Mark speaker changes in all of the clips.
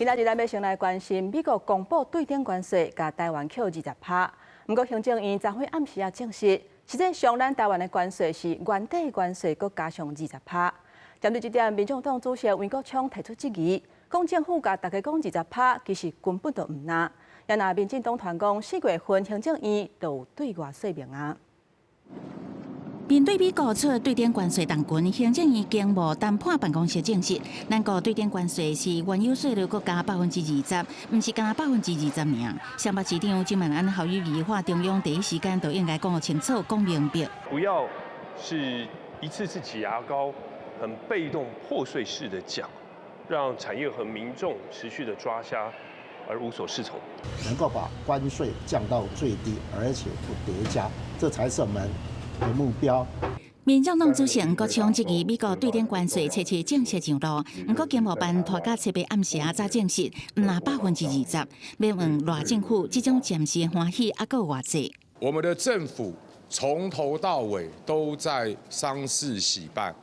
Speaker 1: 今仔日咱欲先來關心美國公布對等關稅，共台灣扣20%。毋過行政院昨昏暗時仔證實，實際上咱台灣的關稅是原底關稅，閣加上二十趴。針對這點，民眾黨主席黃國昌提出質疑，講政府共大家講二十趴，其實根本就毋若。也若民進黨團講，4月份行政院就有對外說明啊。
Speaker 2: 面對美國出對等關稅重拳，行政院經貿談判辦公室證實，咱國對等關稅是原有稅率閣加20%，毋是加22%爾。雙北市長蔣萬安、侯友宜喊中央第一時間就應該講清楚、講明白。
Speaker 3: 不要是一次次擠牙膏，很被動破碎式的講，讓產業和民眾持續的抓瞎而無所適從。
Speaker 4: 能夠把關稅降到最低，而且不疊加，這才是我們的目標。
Speaker 2: 民眾黨主席黃國昌質疑美國對等關稅遲遲正式上路，毋過經貿辦拖到七八暗時仔才證實，毋若20%。欲問賴政府這種暫時歡喜猶閣有偌濟？
Speaker 5: 我們的政府從頭到尾都在喪事喜辦，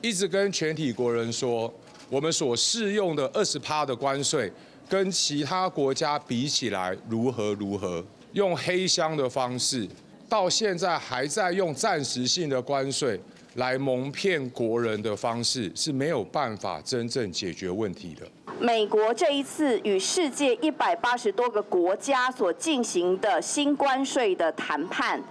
Speaker 5: 一直跟全體國人說，我們所適用的20%的關稅，跟其他國家比起來如何如何，用黑箱的方式。到現在還在用暫時性的關稅來蒙騙國人的方式是沒有辦法真正解決問題的。
Speaker 6: 美國這一次與世界180多個國家所進行的新關稅的談判，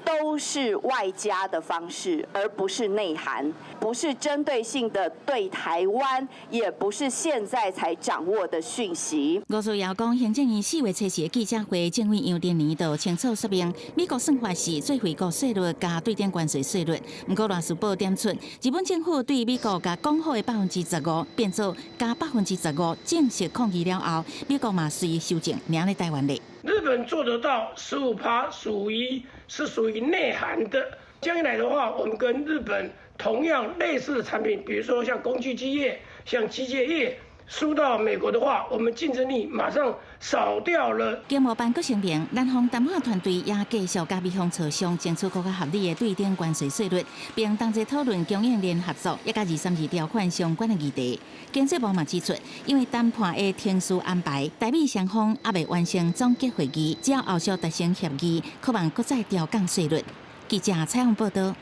Speaker 6: 都是外加的方式，而不是內涵，不是針對性的對台灣，也不是現在才掌握的訊息。
Speaker 2: 吳思瑤講，行政院4月初四的記者會，政委楊振寧就清楚說明，美國算法是最惠國稅率加對等關稅稅率。毋過賴士葆點出，日本政府對美國共講好的15%變做加15%，正式抗議了後，美國嘛隨修正，領咧台灣咧。
Speaker 7: 日本做得到15%，屬於內涵的。這樣一來的話，我們跟日本同樣類似的產品，比如說像工具機業、像機械業，輸到美國的話，我們競爭力馬上少掉了。
Speaker 2: 經貿辦閣聲明，南方談判團隊也繼續佮美方磋商，爭取閣較合理的對等關稅稅率，並同齊討論供應鏈合作，以及232條款相關的議題。經濟部嘛指出，因為談判的程序安排，台美雙方猶未完成總結會議，只要後續達成協議，可望閣再調降稅率。記者採訪報道。